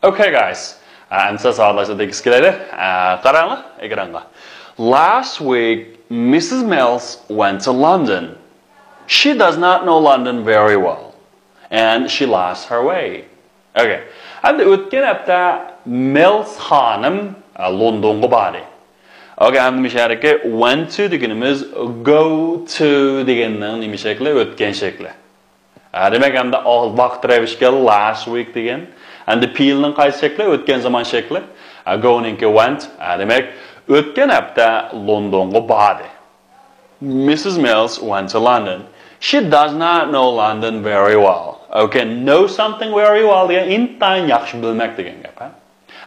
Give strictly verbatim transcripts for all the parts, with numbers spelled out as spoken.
Okay, guys. ئەمسە ساۋاتلاشتۇرۇپ كېلەيلى. قاراڭلار ئېكرانغا. Last week, Missus Mills went to London. She does not know London very well, and she lost her way. Okay. ئەمدى ئۆتكەن ھەپتە مىلس خانىم لوندونغا باردى. Okay, ئەمدى مۇشۇ يەردىكى went to دېگىنىمىز go to دېگەننىڭ نېمە شەكلى؟ ئۆتكەن شەكلى. ھە، دېمەك، ئەمدى ۋاقىت رەۋىشكە last week دېگەن. ئەمدى پېئىلنىڭ قايسى شەكلى؟ ئۆتكەن زامان شەكلى. ھە، go نىڭكى went. ھە، دېمەك، ئۆتكەن ھەپتە لوندونغا باردى. Missus Mills went to London. She does not know London very well. Okay, know something very well دېگەن ئىنتايىن ياخشى بىلمەك دېگەن گەپ. ھە؟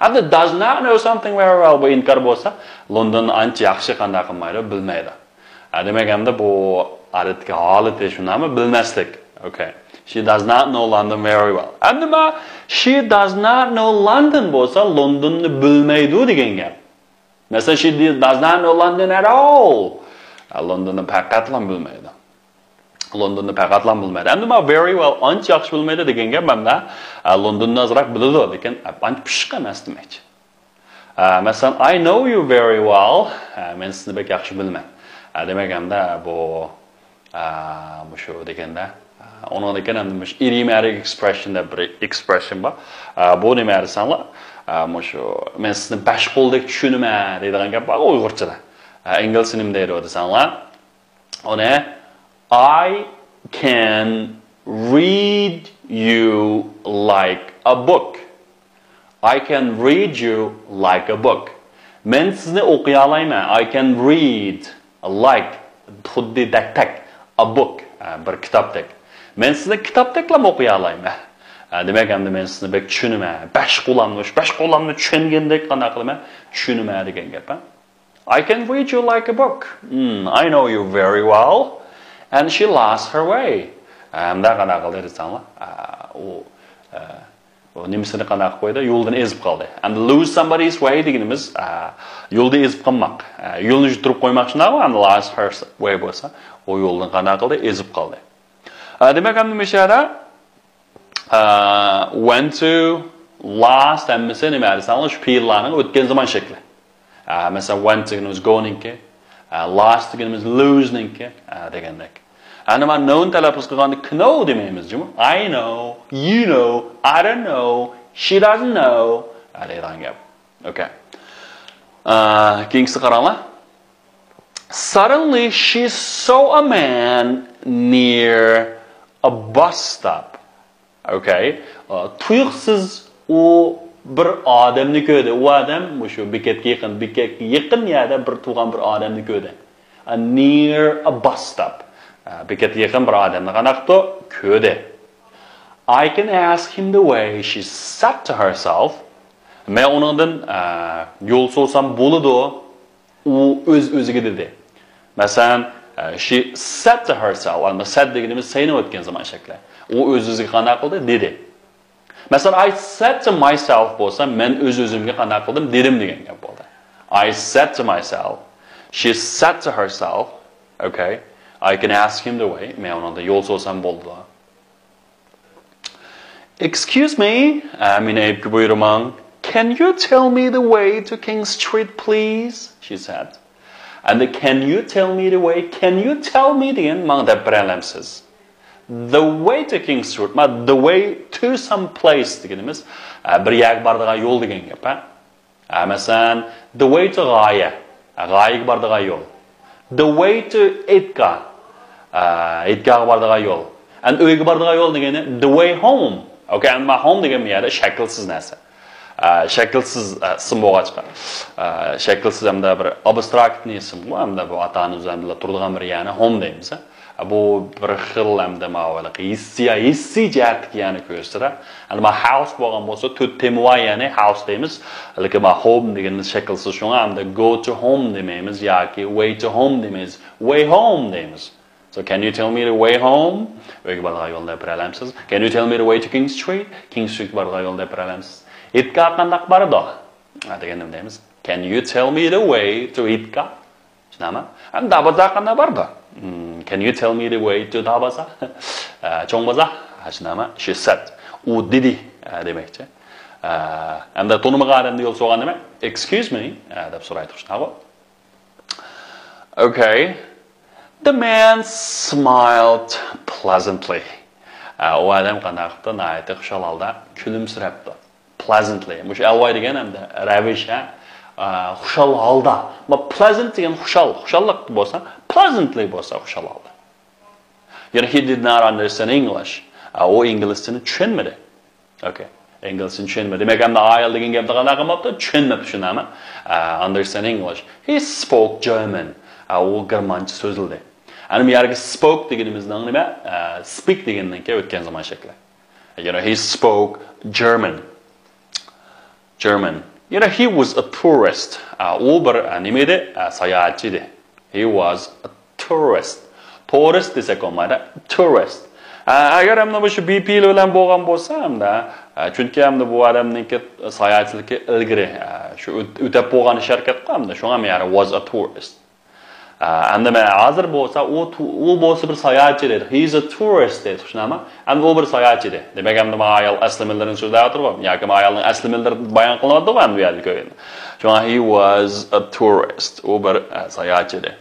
ئەمدى does not know something very well بۇ ئىنكار بولسا، لوندوننى ئانچە ياخشى قانداق قىلمايدۇ، بىلمەيدۇ. ھە، دېمەك، ئەمدى بۇ ئادەتتىكى ھالىتى شۇنداقمۇ؟ بىلمەسلىك. Okay. She does not know London very well. ئەمدى ما she does not know London بولسا، لوندوننى بىلمەيدۇ دېگەن گەپ. مەسىلەن، she does not know London at all. ھە، لوندوننى پەقەتلا بىلمەيدۇ. لوندوننى پەقەتلا بىلمەيدۇ. ئەمدى ما very well ئانچە ياخشى بىلمەيدۇ دېگەن گەپ مەنىدە، ئە، لوندوننى ئازراق بىلىدۇ، لېكىن ئانچە پىششىق ئەمەس دېمەكچى. ئە، مەسىلەن، I know you very well. ئە، مەن سىزنى بەك ياخشى بىلىمەن. ئە، دېمەك، ئەمدى بۇ، ئە، مۇشۇ دېگەندە، ئە، ئۇنىڭدىن كېيىن ئەمدى مۇشۇ ئىدىيوماتىك ئېكسپرېسشن دەپ بىر ئېكسپرېسشن بار. ئە، بۇ نېمە دېسەڭلار؟ ئە، مۇشۇ، مەن سىزنى بەش قولدەك چۈشىنىمەن دەيدىغان گەپ بار ئۇيغۇرچىدا. ئە، ئىنگلىزچە نېمە دەيدۇ دېسەڭلار؟ ئۇنى I can read you like a book. I can read you like a book. مەن سىزنى ئوقۇيالايمەن. I can read like، خۇددى دەكتەك، a book، ئە، بىر كىتابتەك. مەن سىزنى كىتابتەكلا ئوقۇيالايمەن. ئە، دېمەك، ئەمدى مەن سىزنى بەك چۈشىنىمەن. بەش قولامنى، بەش قولامنى چۈشەنگەندەك قانداق قىلىمەن؟ چۈشىنىمەن دېگەن گەپ، ھە؟ I can read you like a book. Hmm, I know you very well. And she lost her way. ئەمدى قانداق قىلدى دېسەڭلار، ئە، ئۇ، ئە، ئۇ نېمىسىنى قانداق قىلىپ قويدى؟ يولدىن ئېزىپ قالدى. ئەمدى lose somebody's way دېگىنىمىز، ئە، يولدا ئېزىپ قالماق. ئە، يولنى يۈتتۈرۈپ قويماق شۇنداقمۇ؟ ئەمدى lost her way بولسا، ئۇ يولدىن قانداق قىلدى؟ ئېزىپ قالدى. ئە، دېمەك، ئەمدى مۇشۇ يەردە ئە، went to، lost ھەممىسى نېمە دېسەڭلار، شۇ پېئىللارنىڭ ئۆتكەن زامان شەكلى. ئە، مەسىلەن، went دېگىنىمىز go نىڭكى، ئە، lost دېگىنىمىز lose نىڭكى، ئە، دېگەندەك. ئەنە مانا know نى تەلەپپۇز قىلغاندا كنو دېمەيمىز جۇمۇ. I know، you know، I don't know، she doesn't know، ئە، دەيدىغان گەپ. Okay. ئە، كېيىنكىسىگە قاراڭلار. Suddenly she saw a man near a bus stop. Okay. ئە، تۇيۇقسىز ئۇ بىر ئادەمنى كۆردى. ئۇ ئادەم مۇشۇ بېكەتكە يېقىن، بېكەتكە يېقىن يەردە بىر تۇرغان بىر ئادەمنى كۆردى. ئە، near a bus stop. ئە، بېكەتكە يېقىن بىر ئادەمنى قانداق قىپتۇ؟ كۆردى. I can ask him the way, she said to herself. مەن ئۇنىڭدىن، ئە، يول سورىسام بولىدۇ. ئۇ ئۆز-ئۆزىگە دېدى. مەسىلەن، ئە، she said to herself. ئەمما said دېگىنىمىز say نىڭ ئۆتكەن زامان شەكلى. ئۇ ئۆز-ئۆزىگە قانداق قىلدى؟ دېدى. مەسىلەن، I said to myself بولسا، مەن ئۆز-ئۆزۈمگە قانداق قىلدىم؟ دېدىم دېگەن گەپ بولدى. I said to myself. She said to herself. Okay. I can ask him the way. مەن ئۇنىڭدىن يول سورىسام بولىدۇ. Excuse me, ئە، مېنى ئەيىبكە بۇيرۇماڭ. Can you tell me the way to King Street, please? She said. ئەمدى can you tell me the way? Can you tell me دېگەن ماڭا دەپ بېرەلەمسىز؟ The way to King Street، ما the way to some place دېگىنىمىز، ئە، بىر يەرگە بارىدىغان يول دېگەن گەپ، ھە؟ ئە، مەسىلەن، the way to غايە. ئە، غايىگە بارىدىغان يول. The way to ئېيتگاھ. ئە، ئېيتگاھقا بارىدىغان يول. ئەمدى ئۆيگە بارىدىغان يول دېگىنى the way home. Okay، ئەمدى ما home دېگەن بۇ يەردە شەكىلسىز نەرسە. ئە، شەكىلسىز، ئە، ئىسىم بولغاچقا. ئە، شەكىلسىز ھەمدە بىر ئابستراكتنى ئىسىمغۇ، ھەمدە بۇ ئاتا-ئانا ئۆزلەرنى بىللە تۇرىدىغان بىر يەرنى home دەيمىز. بۇ بىر خىل ئەمدى ماۋۇ ھېلىقى ھېسسىي، ھېسسىي جەھەتتىكى يەنى كۆرسىتىدۇ. ئەمما house بولغان بولسا تۆت تېما بار، يەنى house دەيمىز. لېكىن ما home دېگىنىمىز شەكىلسىز، شۇڭا ئەمدى go to home دېمەيمىز ياكى way to home دېمەيمىز. Way home دەيمىز. So can you tell me the way home? ئۆيگە بارىدىغان يولنى دەپ بېرەلەمسىز؟ Can you tell me the way to King Street? King Street بارىدىغان يولنى دەپ بېرەلەمسىز؟ ئېيتگاھقا قانداق بارىدۇ؟ ھە، دېگەندە دەيمىز. Can you tell me the way to ئېيتگاھ؟ شۇنداقمۇ؟ ھەم دابازا قانداق بارىدۇ؟ Hmm, can you tell me the way to دابازا؟ ئە، چوڭ بازار؟ ھە، شۇنداقمۇ؟ She said. ئۇ دېدى، ئە، دېمەكچى. ئەمدى تونۇمىغان ئادەمدە يول سورىغان نېمە؟ Excuse me، ئە، دەپ سورايدۇ، شۇنداققۇ؟ Okay. The man smiled pleasantly. ئە، ئۇ ئادەم قانداق قىپتۇ؟ ناھايىتى خۇشال ھالدا كۈلۈمسىرەپتۇ. Pleasantly. مۇشۇ ئەلۋاي دېگەن ئەمدى رەۋىش، ھە؟ ئە، خۇشال ھالدا. ما pleasant دېگەن خۇشال، خۇشاللىق بولسا، pleasantly بولسا خۇشال ھالدا. يەنى he did not understand English. ئە، ئۇ ئىنگلىزچىنى چۈشەنمىدى. Okay. ئىنگلىزچىنى چۈشەنمىدى. دېمەك، ئەمدى ئايال دېگەن گەپنى قانداق قىلماپتۇ؟ چۈشەنمەپتۇ، شۇنداقمۇ؟ ئە، understand English. ئە، ئۇ گېرمانچە سۆزلىدى. ئەنە بۇ يەرگە spoke دېگىنىمىزنىڭ نېمە؟ ئە، speak دېگىنىڭكى ئۆتكەن زامان شەكلى. You know, he spoke German. German. You know, he was a tourist. ئە، ئۇ بىر، ئە، نېمە ئىدى؟ ئە، ساياھەتچى ئىدى. He was a tourist. Tourist دېسەك بولمايدۇ. Tourist. ئە، ئەگەر ئەمدى مۇشۇ be پېئىلى بىلەن بولغان بولسا ئەمدى، ئە، چۈنكى ئەمدى بۇ ئادەمنىڭكى ساياھەتچىلىكى ئىلگىرى، ئە، شۇ ئۆت-، ئۆتەپ بولغان شىركەتقۇ ئەمدى، شۇڭا مەن يەنە was a tourist. ئە، ئەمدى مەن ھازىر بولسا ئۇ تو-، ئۇ بولسا بىر ساياھەتچى دەيدۇ. He is a tourist دەيدۇ، شۇنداقمۇ؟ ئەمدى ئۇ بىر ساياھەتچى دەيدۇ. دېمەك، ئەمدى ما ئايال ئەسلىمىلىرىنى سۆزلەۋاتىدۇ، ياكى ما ئايالنىڭ ئەسلىمىلىرى بايان قىلىنىۋاتىدۇ ئەمدى بۇ يەردە كۆرگەندە. شۇڭا he was a tourist. ئۇ بىر، ئە، ساياھەتچى ئىدى.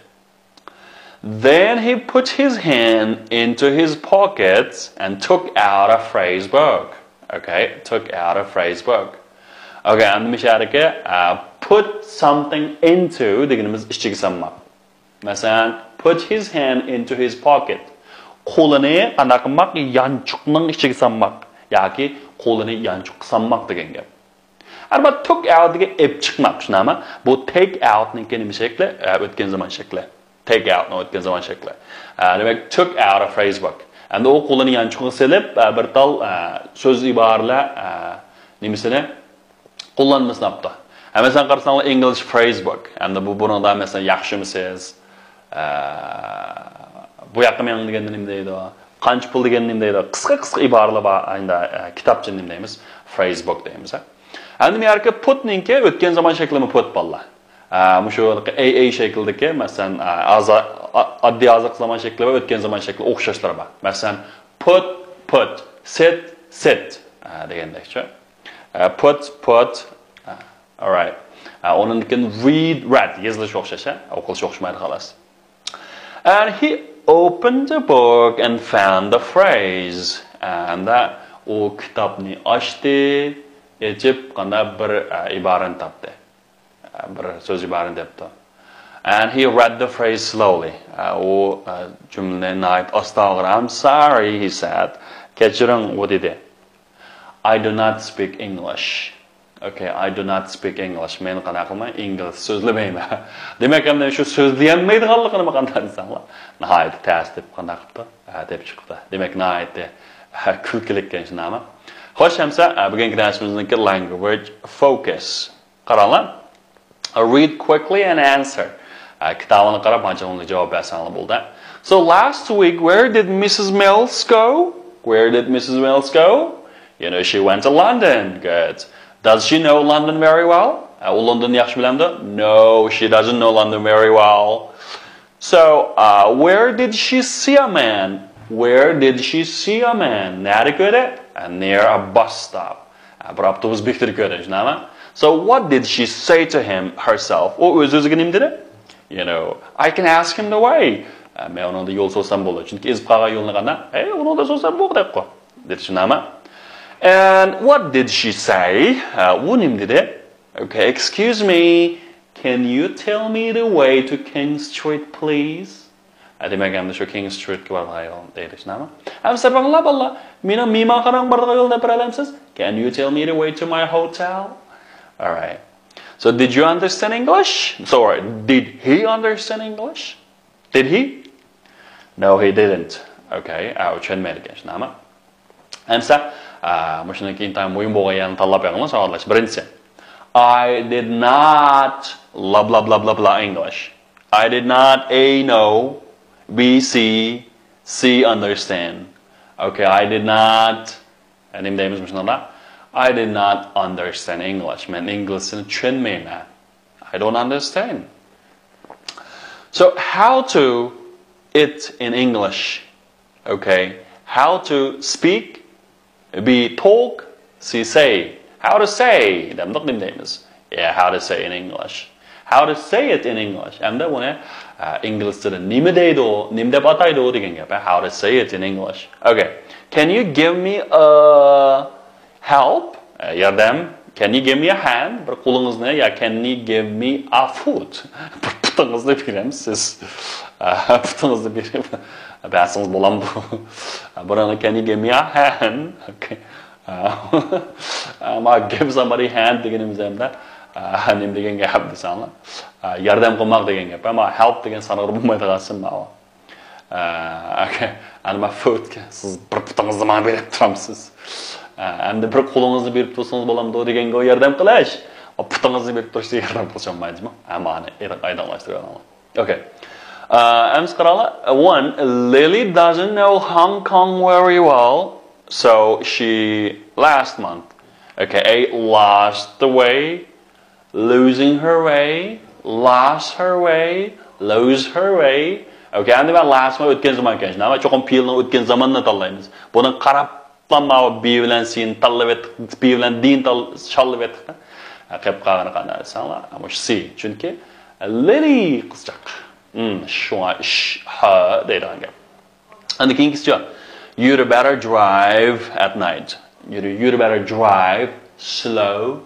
Then he put his hand into his pocket and took out a phrase book. Okay, took out a phrase book. Okay, ئەمدى مۇشۇ يەردىكى، ئە، put something into دېگىنىمىز ئىچىگە سالماق. مەسىلەن، put his hand into his pocket. قولىنى قانداق قىلماق؟ يانچۇقنىڭ ئىچىگە سالماق ياكى قولىنى يانچۇققا سالماق دېگەن گەپ. ئەمما took out دېگەن ئېلىپ چىقماق، شۇنداقمۇ؟ بۇ take out نىڭكى نېمە شەكلى؟ ئە، ئۆتكەن زامان شەكلى. Take out نىڭ ئۆتكەن زامان شەكلى. ئە، دېمەك، took out a phrase book. ئەمدى ئۇ قولىنى يانچۇقىغا سېلىپ، ئە، بىر تال، ئە، سۆز ئىبارىلەر، ئە، نېمىسىنى؟ قوللانمىسىنى ئاپتۇ. ھە، مەسىلەن، قارىساڭلار، English phrase book. ئەمدى بۇ، بۇنىڭدا، مەسىلەن، ياخشىمۇسىز؟ ئە، بۇ ياققا مېڭىڭ دېگەندە نېمە دەيدۇ؟ قانچە پۇل دېگەندە نېمە دەيدۇ؟ قىسقا، قىسقا ئىبارىلەر بار، ئەمدى، ئە، كىتابچىنى نېمە دەيمىز؟ Phrase book دەيمىز، ھە؟ ئەمدى بۇ يەرگە put نىڭكى ئۆتكەن زامان شەكلىمۇ put بالىلار. ئە، مۇشۇ A A شەكلىدىكى، مەسىلەن، ئە، ھازىر، ئا-، ئاددىي ھازىرقى زامان شەكلى ۋە ئۆتكەن زامان شەكلى ئوخشاشلىرى بار. مەسىلەن، put، put، sit، sit، ئە، دېگەندەكچۇ. ئە، put، put، ئە، alright. ئە، ئۇنىڭدىن كېيىن read، read، يېزىلىشى ئوخشاش، ھە؟ ئوقۇلۇشى ئوخشىمايدۇ، خالاس. And he opened the book and found the phrase. ئە، ئەمدى ئۇ كىتابنى ئاچتى، ئېچىپ، قانداق بىر، ئە، ئىبارىنى تاپتى. بىر سۆز ئىبارىنى دەپتۇ. And he read the phrase slowly. ئۇ، ئە، جۈملىنى ناھايىتى ئاستا ئوقۇدى. I'm sorry, he said. كەچۈرۈڭ، ئۇ دېدى. I do not speak English. Okay, I do not speak English. مەن قانداق قىلماي؟ ئىنگلىزچە سۆزلىمەيمەن. دېمەك، ئەمدى شۇ سۆزلىيەلمەيدىغانلىقىنىمۇ قانداق دېسەڭلار؟ ناھايىتى تەس دەپ قانداق قىپتۇ؟ ھە، دەپ چىقىپتۇ. دېمەك، ناھايىتى، ھە، كۈلكىلىككەن شۇنداقمۇ؟ خوش، ئەمسە، ئە، بۈگۈنكى دەرسىمىزنىڭكى language focus. قاراڭلار. Read quickly and answer. ئە، كىتابىنى قاراپ، مانا جاۋابنى جاۋاب بەرسەڭلار بولدى. So last week, where did Missus Mills go? Where did Missus Mills go? You know, she went to London. Good. Does she know London very well? ئە، ئۇ لوندوننى ياخشى بىلەمدۇ؟ No, she doesn't know London very well. So, uh, where did she see a man? Where did she see a man? نەدە كۆردى؟ Uh, near a bus stop. Uh, بىر ئاپتوبۇس بېكىتىدە كۆردى، شۇنداقمۇ؟ So, what did she say to him herself? ئۇ ئۆز-ئۆزىگە نېمە دېدى؟ You know, I can ask him the way. Uh, مەن ئۇنىڭدىن يول سورىسام بولىدۇ. چۈنكى ئېزىپ قالغان يولنى قانداق؟ ھەي، ئۇنىڭدىن سورىسام بولدى دەپقۇ. دېدى، شۇنداقمۇ؟ And what did she say? Uh, ئۇ نېمە دېدى؟ Okay, excuse me, can you tell me the way to King Street, please? ئە، دېمەك، ئەمدى شۇ كىڭ سترىتكە بارىدىغان يول دەيدۇ، شۇنداقمۇ؟ ئەمسە بەڭلار بالىلار، مېنىڭ مېھمانخانامغا بارىدىغان يولنى دەپ بېرەلەمسىز؟ Can you tell me the way to my hotel? All right. So, did you understand English? Sorry, did he understand English? Did he? No, he didn't. Okay, ئە، چۈشەنمەيدىكەن، شۇنداقمۇ؟ ئەمسە، ئە، مۇشۇنىڭكى ئىنتايىن مۇھىم بولغان يەرنى تاللاپ بېقىڭلار، ساۋاقداش. بىرىنچىسى. I did not blah, blah, blah, blah, blah English. I did not A know, B see, C understand. Okay, I did not. ئە، نېمە دەيمىز مۇشۇنىڭدا؟ I did not understand English. مەن ئىنگلىزچىنى چۈشەنمەيمەن. I don't understand. So, how to it in English? Okay. How to speak, B talk, C say. How to say دەمدۇق، نېمە دەيمىز؟ Yeah, how to say in English. How to say it in English. ئەمدى بۇنى ئە، ئىنگلىز تىلى نېمە دەيدۇ، نېمە دەپ ئاتايدۇ دېگەن گەپ. How to say it in English. Okay. Can you give me a help? ئە، ياردەم. Can you give me a hand? بىر قولىڭىزنى يا can you give me a foot? بىر پۇتىڭىزنى بېرەمسىز؟ ئە، پۇتىڭىزنى بېرىپ بەرسىڭىز بولامدۇ؟ بۇرۇن can you give me a hand? Okay. ما give somebody hand دېگىنىمىز ھەمدە نېمە دېگەن گەپ دېسەڭلار، ياردەم قىلماق دېگەن گەپ. ئەمما help دېگەن سانغىلى بولمايدىغان ئىسىم ماۋۇ. Okay. ئەنە ما foot، سىز بىر پۇتىڭىزنى ماڭا بېرىپ تۇرامسىز؟ ئەمدى بىر قولىڭىزنى بېرىپ تۇرسىڭىز بولامدۇ دېگەنگە ياردەم قىلىش. پۇتىڭىزنى بېرىپ تۇرۇشتا ياردەم قىلىشالمايدىمۇ؟ ئەمما ئەنە ئېنىق ئايدىڭلاشتۇرۇۋېلىڭلار. Okay. ئەمسە قاراڭلار. One, Lily doesn't know Hong Kong very well, so she last month. Okay, a lost the way, losing her way, lost her way, lose her way. Okay, ئەمدى مەن last month ئۆتكەن زامان ئىكەن. نېمە؟ چوقۇم پېئىلنىڭ ئۆتكەن زامانىنى تاللايمىز. بۇنى قاراپ ماۋۇ بى بىلەن سىنى تاللىۋەتتۇق، بى بىلەن دىنى تال-، شاللىۋەتتۇق. قېلىپ قالغىنى قانداق دېسەڭلار، مۇشۇ سى. چۈنكى لىلى قىزچاق. شۇڭا ش، ھ دەيدىغان گەپ. ئەندى كېيىنكىسىچۇ؟ You'd better drive at night. You'd, you'd better drive slow,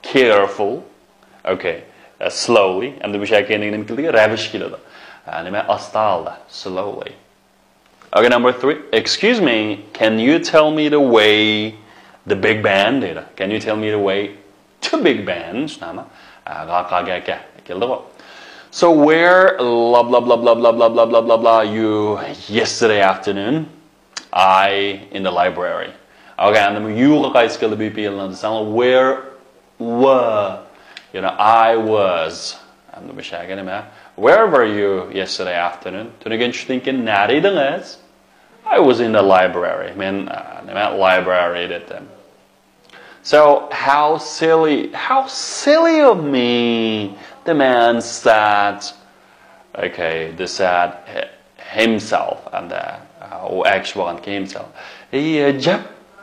careful. Okay. Slowly. ئەمدى بۇ شەكىلدىكى نېمە كېلىدۇ؟ رەۋىش كېلىدۇ. نېمە؟ ئاستا ھالدا. Slowly. Okay, number three. Excuse me, can you tell me the way the Big Ben دەيدۇ. Can you tell me the way to Big Ben? شۇنداقمۇ؟ ھە، غا، قا، گە، كە. كەلدىغۇ. So where, blah, blah, blah, you yesterday afternoon? I in the library. Okay, ئەمدى بۇ يۇغا قايسى كېلىدۇ بۇ پېئىلنىڭ دېسەڭ، where were، you know, I was. ئەمدى بۇ شەگە نېمە؟ Where were you yesterday afternoon? تۈنۈگۈن چۈشتىن كېيىن نەدە ئىدىڭىز؟ I was in the library. مەن، ئە، نېمە، library دېدىم. So, how silly, how silly of me, the man said. Okay, the said himself. ئەمدى، ئە، ئۇ ئەر كىشى بولغانكەن، himself. ئەي، ئەجەب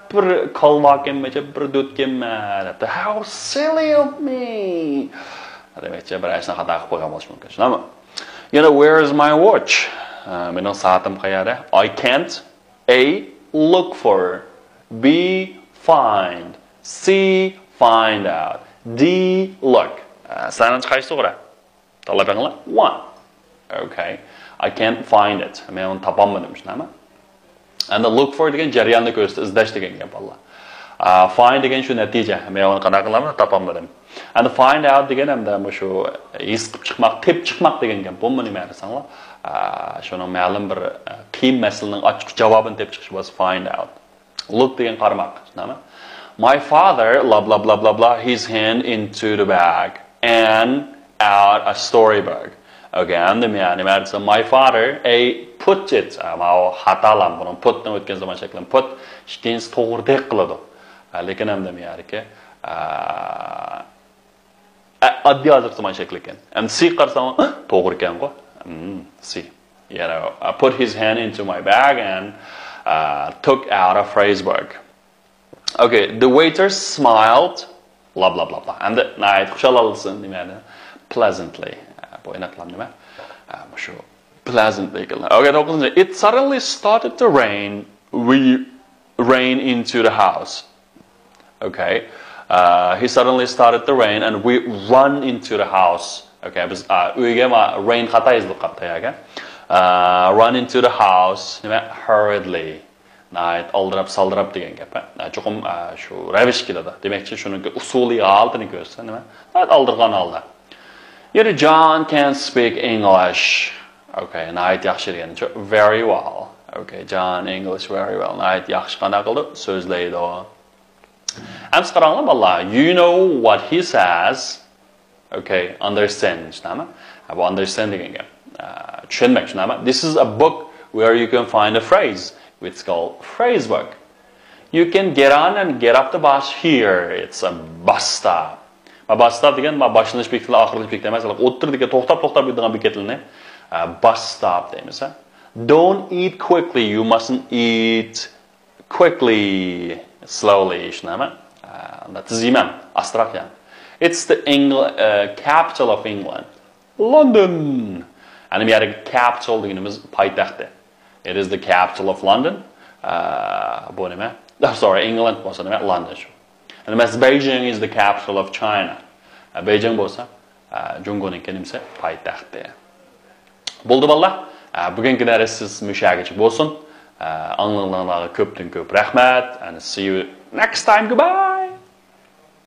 بىر كالۋاكەن، ئەجەب بىر دۆتكەنمەن دەپتۇ. How silly of me. دېمەكچى، بىر ئىشنى خاتا قىلىپ قويغان بولۇشى مۇمكىن. شۇنداقمۇ؟ You know, where is my watch? ئە، مېنىڭ سائىتىم قەيەردە؟ I can't. A, look for. B, find. C, find out. D, look. ئە، سىلەرنىڭ قايسى توغرا؟ تاللاپ بېقىڭلار. One. Okay. I can't find it. مەن ئۇنى تاپالمىدىم، شۇنداقمۇ؟ ئەمدى look for دېگەن جەرياننى كۆرسىتىدۇ، ئىزدەش دېگەن گەپ، بالىلار. ئە، find دېگەن شۇ نەتىجە. مەن ئۇنى قانداق قىلالمىدىم، تاپالمىدىم. ئەمدى find out دېگەن ئەمدى مۇشۇ ھېس قىلىپ چىقماق، تېپىپ چىقماق دېگەن گەپ. بۇمۇ نېمە دېسەڭلار؟ ئە، شۇنىڭ مەلۇم بىر، ئە، قىيىن مەسىلىنىڭ ئاچقۇچ جاۋابىنى تېپىپ چىقىش بولسا find out. Look دېگەن قارىماق. شۇنداقمۇ؟ My father, blah, blah, blah, blah, blah, his hand into the bag and out a storybook. Okay, ئەمدى مەن نېمە دېسەم، my father, a, put it. ئە، ماۋۇ خاتالام، بۇنىڭ put نىڭ ئۆتكەن زامان شەكلىنى put، ئىككىنچىسى توغرىدەك قىلىدۇ. ئە، لېكىن ئەمدى مەن يەردىكى، ئە، ئە، ئاددىي ھازىرقى زامان شەكلى ئىكەن. ئەمدى C قارىساڭ، توغرا ئىكەنغۇ. Hmm, C. You know, I put his hand into my bag and, uh, took out a phrase book. Okay, the waiter smiled, blah, blah, blah, blah. ئەمدى ناھايىتى خۇشال ھالدا نېمە دېدى؟ Pleasantly. بۇ ئېنىقلام نېمە؟ مۇشۇ pleasantly. Okay, توققۇزىنچى. It suddenly started to rain. We ran into the house. Okay. Uh, he suddenly started to rain and we run into the house. Okay, بىز، ئا، ئۆيگە ما-، rain خاتا يېزىلىپ قاپتۇ ياكى. Uh, run into the house. نېمە؟ Hurriedly. ناھايىتى ئالدىراپ سالدىراپ دېگەن گەپ. ھە، چوقۇم، ئە، شۇ رەۋىش كېلىدۇ. دېمەكچى، شۇنىڭكى ئۇسۇلى ھالىتىنى كۆرسىتە، نېمە؟ ناھايىتى ئالدىرىغان ھالدا. يەنى John can speak English. Okay, ناھايىتى ياخشى دېگەنچۇ. Very well. Okay, John English very well. ناھايىتى ياخشى قانداق قىلىدۇ؟ سۆزلەيدۇ. ئەمسە قاراڭلار، بالىلار. You know what he says. Okay, understand، شۇنداقمۇ؟ ھە، بۇ understand دېگەن گەپ. ئە، چۈشەنمەك، شۇنداقمۇ؟ This is a book where you can find a phrase. It's called phrase book. You can get on and get off the bus here. It's a bus stop. ما bus stop دېگەن، ما باشلىنىش بېكىتى، ئاخىرلىنىش بېكىتى ئەمەس، ئوتتۇرىدىكى توختاپ، توختاپ يۈرىدىغان بېكەتلەرنى، ئە، bus stop دەيمىز، ھە؟ Don't eat quickly. You mustn't eat quickly, slowly، شۇنداقمۇ؟ ئە، تىزىمەن، ئاستىراق يەڭ. It's the Engl- uh, capital of England. London. يەنى بۇ يەردىكى capital دېگىنىمىز پايتەختى. It is the capital of London. ئە، بۇ نېمە؟ Sorry, England بولسا نېمە؟ London شۇ. يەنى مەسىلەن، Beijing is the capital of China. ئە، بېيجىڭ بولسا، ئە، جۇڭگونىڭكى نېمىسى؟ پايتەختى. بولدى بالىلار. ئە، بۈگۈنكى دەرسىمىز مۇشۇ يەرگىچە بولسۇن. ئە، ئاڭلىغىنىڭلارغا كۆپتىن كۆپ رەھمەت. And see you next time. Goodbye.